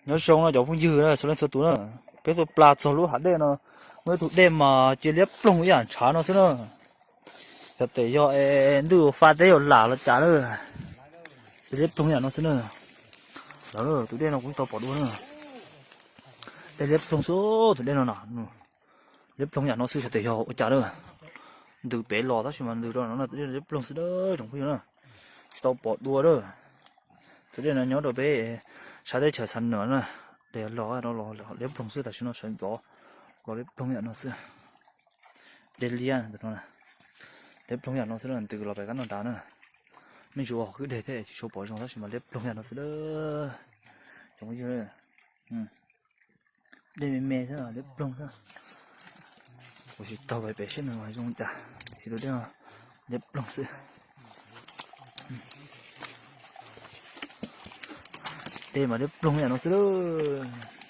Nyob zoo no cov phooj ywg txhua leej txhua tus na, peb tuaj plas txog lub hav dej no, muaj ib tug dej mas cia liab ploog ib yam ntshav no xwb na. Xyov tes yog es ntuj ua faj teb yuav lam los cas na, cia liab ploog yam no xwb na. Lawv, tus dej no kuv tsis tau pom dua na. Dej liab ploog xwb, tus dej no na, liab ploog yam no xwb, xyov tes yog ua cas na. Ntws pem los tab sis mas ntws rau no na, tus dej liab ploog xwb na, tsoom phooj ywg na. Tsis tau pom dua na. Tus dej no nyob rau peb sab teb chaws Xam Nuas na, dej los no los liab ploog xwb, tam sim no sawv ntxov los liab ploog yam no xwb. Dej liab, liab ploog yam no xwb na, ntws los pem kab noj nrad na. Me ntsis ua hauv kwj deg thiab tsis tshua pom zoo tab sis mas liab ploog yam no xwb na. Tsoom phooj ywg, dej me me xwb, liab ploog xwb. Kuv tsis taug pem seb nws zoo cas, tab sis tus dej no liab ploog xwb. Dej mas liab ploog yam no xwb lauj.